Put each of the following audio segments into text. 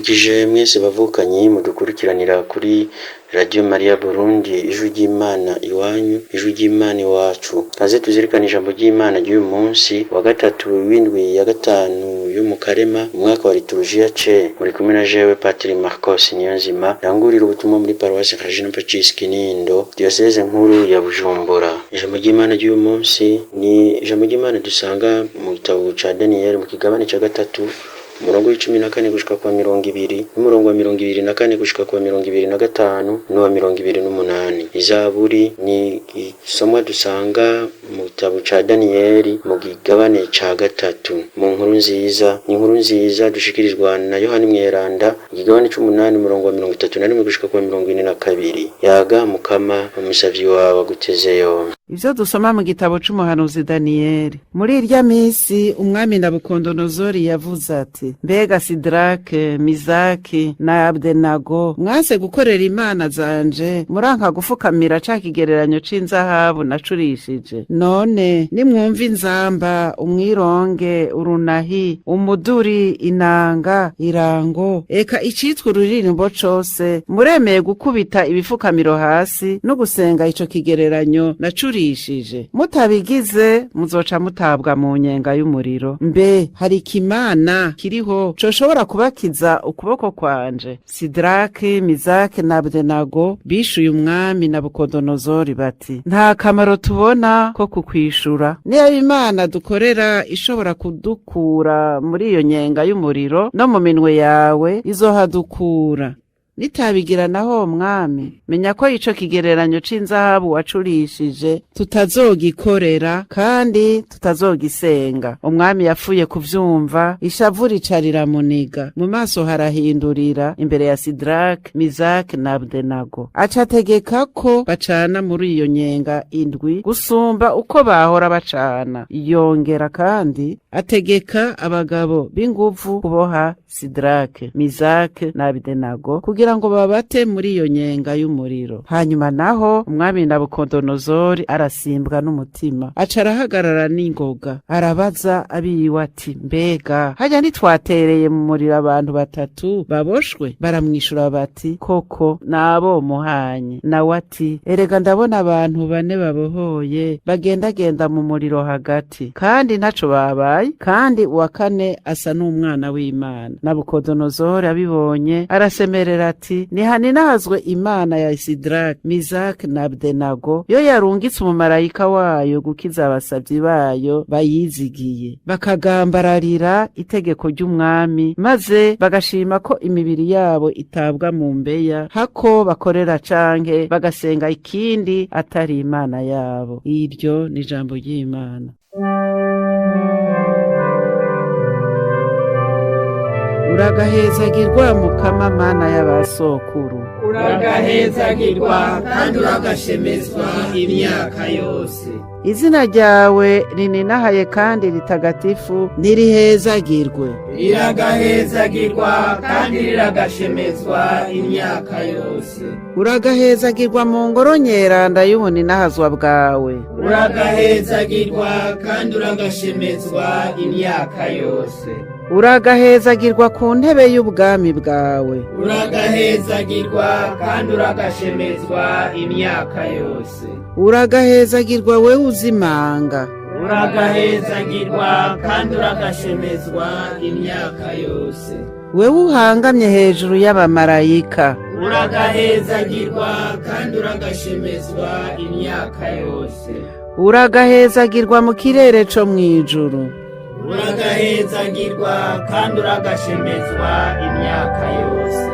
Ndabaramukije mwese bavukanyi mudukurikiranira kuri Radio Maria Burundi, ijwi ry'Imana iwanyu, ijwi ry'Imana iwacu. Kaze tuzirikane ijambo ry'Imana ry'uyu munsi wa gatatu w'indwi ya gatanu yo mu Karema, umwaka wa liturujia C. Muri kumwe na jewe Patri Marcos Niyonzima, rangurira ubutumwa muri Paruwasi Regina Pacis Kinindo, Diocese nkuru ya Bujumbura. Ijambo ry'Imana ry'uyu munsi ni ijambo ry'Imana dusanga mu gitabo ca Daniel mu kigabane ca gatatu, umurongo w'14 gushika kwa 20, n'umurongo wa 24 gushika kwa 25, n'uwa 28. Izaburi ni isomwa dusanga mu gitabo ca Daniyeli mu gigabane ca gatatu. Mu nkuru nziza, ni inkuru nziza dushikirizwa na Yohani Mweranda, igigabane c'umunani, umurongo wa 31 gushika kwa 42. Yaga Mukama, umusavyi wawe aguteze yompi. Ivyo dusoma mu gitabo c'umuhanuzi Daniyeli. Muri irya misi umwami Nabukodonozori yavuze ati: "Mbega Sidrake, Mizaki na Abdenago, mwanse gukorera imana zanje, muranka gufukamira ca kigereranyo c'inzahabu nacurishije. None nimwumva inzamba, umwironge, urunahi, umuduri, inanga, irango, eka icitwa ururirimbo cose, muremeye gukubita ibifukamiro hasi no gusenga ico kigereranyo nacurishije. Mutabigize muzoca mutabwa mu nyenga y'umuriro. Mbe hari ikimana kiriho coshobora kubakiza ukuboko kwanje?" Sidraki, Mizaki na Abdenago bishuye umwami Nabukodonozori bati: "Nta kamaro tubona ko kukwishura. Niba imana dukorera ishobora kudukura muri iyo nyenga y'umuriro no mu minwe yawe, izohadukura. Nitabigira naho, mwami, menya ko ico kigereranyo c'inzahabu wacurishije tutazogikorera kandi tutazogisenga." Umwami yapfuye kuvyumva, ishavu rica riramuniga, mu maso harahindurira imbere ya Sidrake, Mizaki na Abdenago. Aca ategeka ko bacana muri iyo nyenga indwi gusumba uko bahora bacana. Yongera kandi ategeka abagabo b'inguvu kuboha Sidrake, Mizaki na Abdenago kugira ngo babate muri iyo nyenga y'umuriro. Hanyuma naho umwami Nabukodonozori arasimbwa n'umutima, aca arahagarara n'ingoga, arabaza abiwe ati: "Mbega hajya ntitwatereye mu muriro abantu batatu baboshwe?" Baramwishura bati: "Koko nabo muhanye." Nawe ati: "Erega ndabona abantu bane babohoye bagendagenda mu muriro hagati, kandi ntaco babaye, kandi uwa kane asa n'umwana w'Imana." Nabukodonozori abibonye arasemerera ati: "Nihaninahazwe Imana ya Sidraki, Mizaki na Abdenago, yo yarungitse umumarayika wayo gukiza abasavyi bayo bayizigiye, bakagambararira itegeko ry'umwami, maze bagashima ko imibiri yabo itabwa mu mbeya, hako bakorera canke bagasenga ikindi atari Imana yabo." Iryo ni ijambo ry'Imana. Uragahezagirwa Mukama, Mana y'abasokuru. Uragahezagirwa kandi uragashemezwa imyaka yose. Izina ryawe rininahaye kandi ritagatifu nirihezagirwe. Riragahezagirwa kandi riragashemezwa imyaka yose. Uragahezagirwa mu ngoro nyeranda y'ubuninahazwa bwawe. Uragahezagirwa kandi uragashemezwa imyaka yose. Uragahezagirwa ku ntebe y'ubwami bwawe. Uragahezagirwa kandi uragashemezwa imyaka yose. Uragahezagirwa wewe uzimanga. Uragahezagirwa kandi uragashemezwa imyaka yose. Wewe uhangamye hejuru y'abamarayika. Uragahezagirwa kandi uragashemezwa imyaka yose. Uragahezagirwa mu kirere co mw'ijuru. Uragahezagirwa kandi uragashemezwa imyaka yose.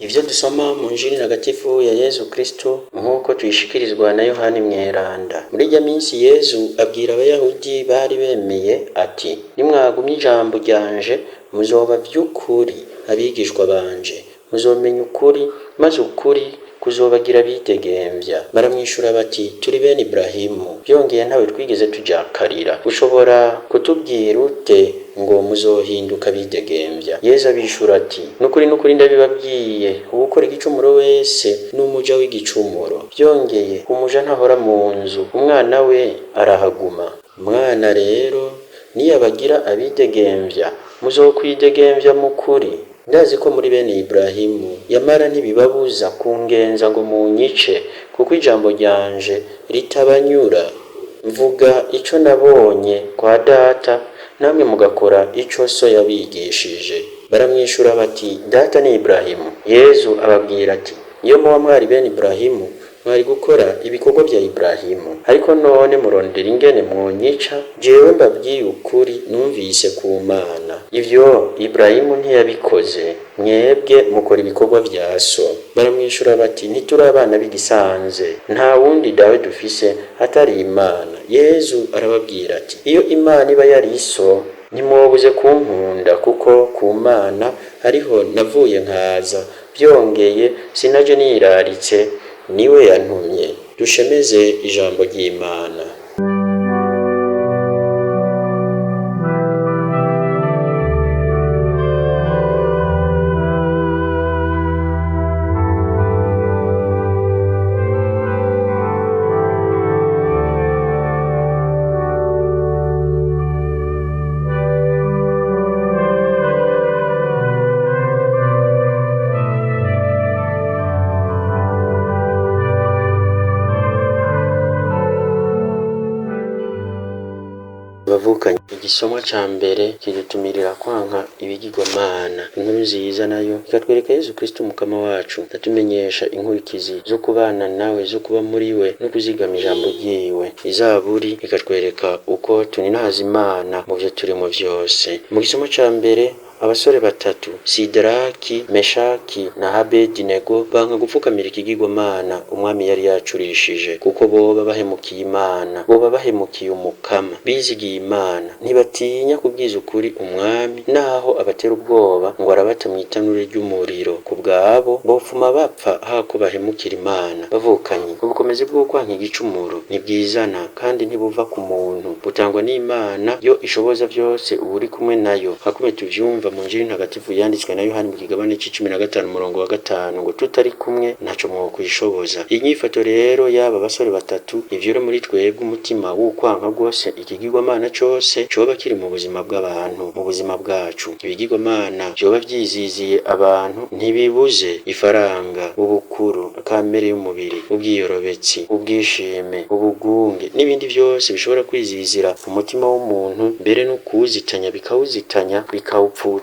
Ivyo dusoma mu Njiri ntagatifu ya Yezu Kristo nk'uko tuyishikirizwa na Yohani Mweranda. Muri irya minsi Yezu abwira abayahudi bari bemeye ati: "Nimwagumya ijambo ryanje, muzoba vy'ukuri abigishwa banje, muzomenya ukuri, maze ukuri kuzobagira bidegemvya." Baramwishura bati: "Turi bene Ibrahimu, byongeye ntawe twigeze tujakarira. Ushobora kutubwira ute ngo muzohinduka bidegemvya?" Yezu abishura ati: "Nukuri, nukuri, ndabibabwiye, uwukora igicumuro wese n'umuja w'igicumuro. Byongeye umuja ntahora mu nzu, umwana we arahaguma. Umwana rero Niyabagira abidegemvya, muzokwidegemvya mu kuri. Ndazi ko muri bene Iburahimu, yamara ntibibabuza kungenza ngo munyice, kuko ijambo ryanje ritabanyura. Mvuga ico nabonye kwa Data, namwe mugakora ico so yabigishije. Baramwishura bati: Data ni Iburahimu. Yezu ababwira ati: Iyo muba mwari bene Iburahimu, mwari gukora ibikorwa vya Iburahimu. Ariko none murondera ingene mwonyica, jewe mbabwiye ukuri numvise ku Mana. Ivyo Iburahimu ntiyabikoze, mwebwe mukora ibikorwa vya so. Baramwishura bati: Ntituri abana b'igisanze, nta wundi dawe dufise atari Imana. Yezu arababwira ati: Iyo Imana iba yari iso, ntimwobuze kunkunda, kuko ku Mana ariho navuye nkaza. Byongeye sinaje niraritse, niwe yantumye. Dushemeze ijambo ry'Imana. Bavukanye, igisomwa ca mbere kidutumirira kwanka ibigirwamana. Inkuru nziza nayo ikatwereka Yezu Kristo umukama wacu, atumenyesha inkurikizi zo kubana nawe, zo kuba muri we no kuzigama ijambo ryiwe. Izaburi ikatwereka uko tuninahaza Imana mu vyo turimo vyose. Mu gisomo ca mbere, abasore batatu Sidaraki, Meshaki na Abedinego banka gupfukamira ikigirwamana umwami yari yacurishije, kuko boba bahemukiye Imana, boba bahemukiye umukama. Bizigiye Imana, ntibatinya kubwiza ukuri umwami, naho abatera ubwoba ngo arabata mw'itanure ry'umuriro. Ku bwabo bofuma bapfa hako bahemukira Imana. Bavukanye, ubukomezi bw'ukwanka igicumuro ntibwizana kandi ntibuva ku muntu, butangwa n'Imana yo ishoboza vyose uwuri kumwe nayo. Hakume tuvyumva mu Njiri ntagatifu yanditswe na Yohani mu kigabane c'icumi na gatanu umurongo wa 5 ngo: tutari kumwe ntaco mwokwishoboza. Inyifato rero y'aba basore batatu ivyura muri twebwe umutima w'ukwanka rwose ikigirwamana cose coba kiri mu buzima bw'abantu, mu buzima bwacu. Ibigirwamana vyoba vyiziziye abantu ntibibuze ifaranga, ubukuru, kamere y'umubiri, ubwiyorobetsi, ubwishime, ubugunge n'ibindi vyose bishobora kwizizira umutima w'umuntu, mbere no kuwuzitanya bikawuzitanya bikawupfutanya.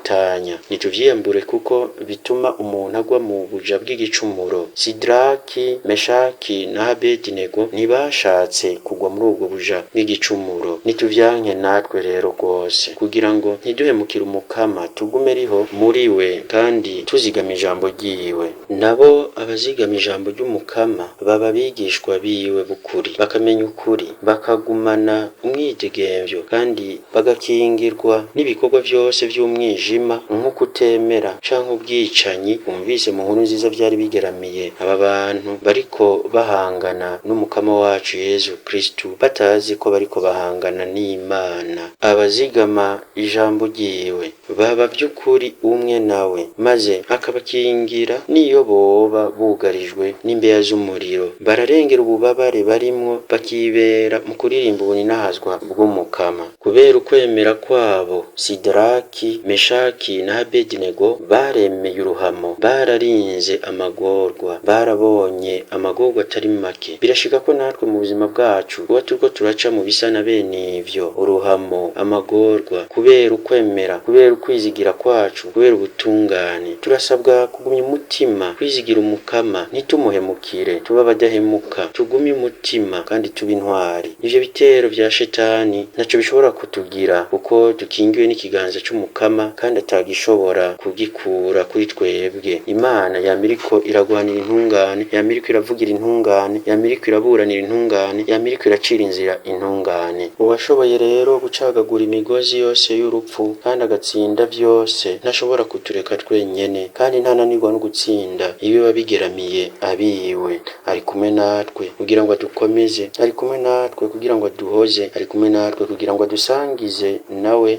Nituvyiyambure kuko bituma umuntu agwa mu buja bw'igicumuro. Sidraki, Meshaki na Abedinego ntibashatse kugwa muri ubwo buja bw'igicumuro. Nituvyanke natwe rero rwose, kugira ngo ntiduhemukire umukama, tugume riho muri we kandi tuzigama ijambo ryiwe. Nabo abazigama ijambo ry'umukama baba abigishwa biwe b'ukuri, bakamenya ukuri, bakagumana umwidegemvyo kandi bagakingirwa n'ibikorwa vyose vy'umwijima, nko kutemera canke ubwicanyi. Bumvise mu nkuru nziza vyari bigeramiye aba bantu bariko bahangana n'umukama wacu Yezu Kristu, batazi ko bariko bahangana n'Imana. Abazigama ijambo ryiwe baba vy'ukuri umwe nawe, maze akabakingira n'iyo boba bugarijwe n'imbeya z'umuriro. Bararengera ububabare barimwo, bakibera mu kuririmba ubuninahazwa bw'umukama. Kubera ukwemera kwabo, Sidaraki, Meshaki na Abedinego baremeye uruhamo, bararinze amagorwa, barabonye amagorwa atari make. Birashika ko natwe mu buzima bwacu kuba turiko turaca mu bisa na bene ivyo, uruhamo, amagorwa, kubera ukwemera, kubera ukwizigira kwacu, kubera ubutungane. Turasabwa kugumya umutima, kwizigira umukama, ntitumuhemukire, tuba abadahemuka, tugumye umutima kandi tuba intwari. Ivyo bitero vya shetani ntaco bishobora kutugira, kuko dukingiwe n'ikiganza c'umukama kandi atagishobora kugikura kuri twebwe. Imana yama iriko iragwanira intungane, yama iriko iravugira intungane, yama iriko iraburanira intungane, yama iriko iracira inzira intungane. Uwashoboye rero gucagagura imigozi yose y'urupfu kandi agatsinda vyose, ntashobora kutureka twenyene, kandi ntananirwa no gutsinda ibiba bigeramiye abiwe. Ari kumwe natwe kugira ngo adukomeze, ari kumwe natwe kugira ngo aduhoze, ari kumwe natwe kugira ngo adusangize nawe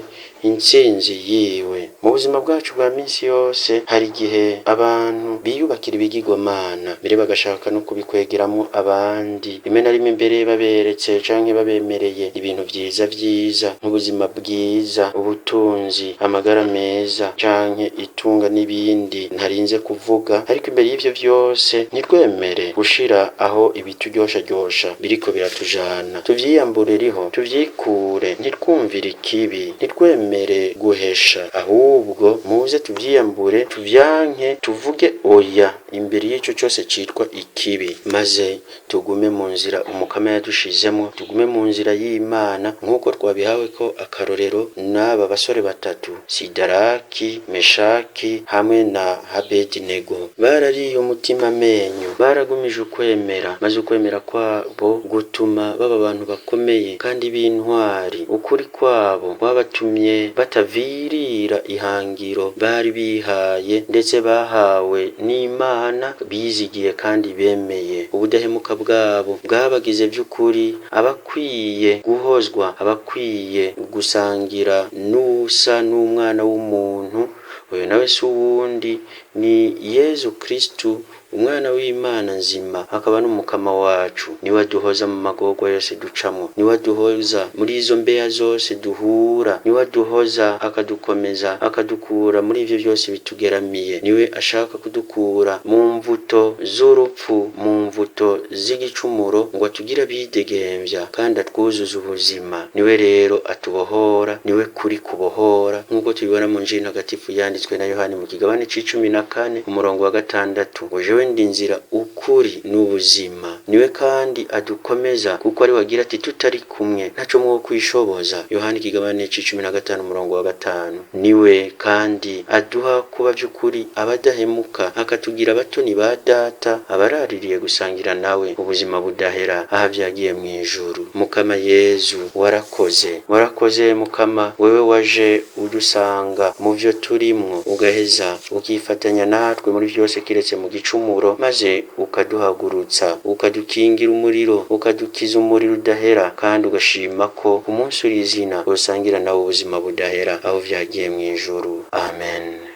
intsinzi yiwe. Mu buzima bwacu bwa minsi yose hari igihe abantu biyubakira ibigirwamana, mbere bagashaka no kubikwegeramwo abandi, rimwe na rimwe mbere baberetse canke babemereye ibintu vyiza vyiza nk'ubuzima bwiza, ubutunzi, amagara meza canke itunga n'ibindi ntarinze kuvuga. Ariko imbere y'ivyo vyose ntitwemere gushira aho ibituryosharyosha biriko biratujana, tuvyiyambuririho, tuvyikure, ntitwumvire ikibi, ntitwemere guhesha, ahubwo muze tuvyiyambure, tuvyanke, tuvuge oya imbere y'ico cose citwa ikibi, maze tugume mu nzira Umukama yadushizemwo, tugume mu nzira y'Imana nk'uko twabihaweko akarorero n'aba basore batatu Sidaraki, Meshaki hamwe na Abedinego. Barariye umutima amenyo, baragumije ukwemera, maze ukwemera kwabo gutuma baba abantu bakomeye kandi b'intwari. Ukuri kwabo kwabatumye batavirira ihangiro bari bihaye, ndetse bahawe n'Imana bizigiye kandi bemeye. Ubudahemuka bwabo bwabagize vy'ukuri abakwiye guhozwa, abakwiye gusangira n'uwusa n'umwana w'umuntu. Uyu nawe si uwundi, ni Yezu Kristu, umwana w'Imana nzima, akaba n'umukama wacu. Niwe aduhoza mu magorwa yose ducamwo, niwe aduhoza muri izo mbeya zose duhura, niwe aduhoza akadukomeza, akadukura muri ivyo vyose bitugeramiye. Niwe ashaka kudukura mu mvuto z'urupfu, mu mvuto z'igicumuro, ngo atugire abidegemvya kandi atwuzuze ubuzima. Niwe rero atubohora, niwe kuri kubohora, nk'uko tubibona mu Njiri ntagatifu yanditswe na Yohani mu kigabane c'icumi na kane umurongo wa 6, ngo jewe ndi inzira, ukuri n'ubuzima. Niwe kandi adukomeza, kuko ari we agira ati tutari kumwe ntaco mwokwishoboza. Yohani ikigabane c'icumi na 5 umurongo wa 5. Niwe kandi aduha kuba vy'ukuri abadahemuka, akatugira abatoni ba data, abaraririye gusangira nawe ubuzima budahera aha vyagiye mw'ijuru. Mukama Yezu, warakoze, warakoze Mukama, wewe waje udusanga mu vyo turimwo, ugaheza ukifatanya natwe muri vyose kiretse mu gicumuro, maze ukaduhagurutsa, ukadukingira umuriro, ukadukiza umuriro udahera, kandi ugashima ko umunsi uri izina usangira nawe ubuzima budahera aho vyagiye mw'ijuru. Amen.